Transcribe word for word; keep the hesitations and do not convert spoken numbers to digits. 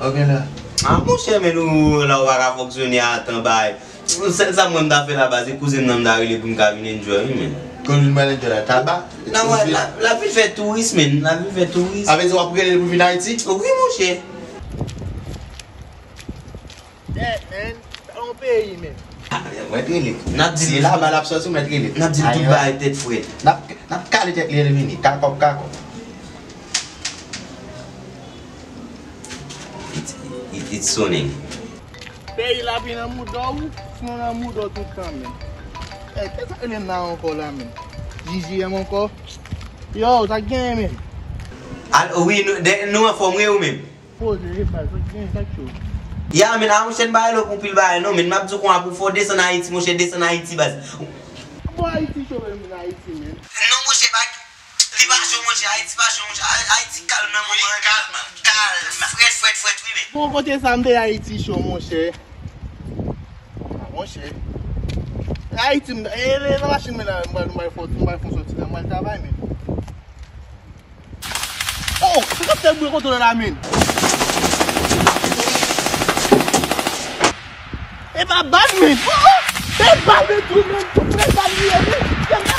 Ok la. Ah, monchè, men nou la ou pa ka fonksyone a tan bay. Sèl sa mwen m ta fè la baz, se kouzen m nan m ta rele pou m ka vin enjoy, wi, men. Kounye m pral enjoy la, taba. Nan wè, la, la vin fè touris, men. La vin fè touris. A vle di w ap rele l pou vin Ayiti? Wi, monchè. Yeah, man. Sa yon peyi, men. Ah, mwen t rele. N ap di l la, mal ap sòti, mwen t rele. N ap di l tout bagay tèt frèt. N ap, n ap kale tèt li, li vini. Kakòp, kakòp. It, it, it's soning. Peyi la pi nan mouda w, sinon nan mouda w tout tan, men. Eh, kisa l rele nan ankò la, men? J J M ankò? Yo, sa k genyen, men? Al, wi, nou, de, nou anfòm, wi, ou menm? Poze, e pa, sa k genyen, sa k cho? Ya, men, a, monchè, n pa rele w pou pil bagay, non, men m ap di w konsa pou fò desann Ayiti, monchè, desann Ayiti, baz. Bon, Ayiti cho, men, Ayiti, men. Non, monchè, pa Li pa cho, monchè. Ayiti pa cho, monchè. Ay-, Ayiti kalm nan moman an. Kalm, kalm. Frèt, frèt, frèt, wi, men. Bon, kote sa m te Ayiti cho, monchè. Ah, monchè. Ayiti, m, e, e, nan machin mwen la, m pral, m pral fè, m pral fè sòti la, m pral travay, men. Oh, se kòmsi l bwe kontwòl la, men. E pa bal, men. Oh, oh, e bal, men, tou, men. Frè, bal li ye, men.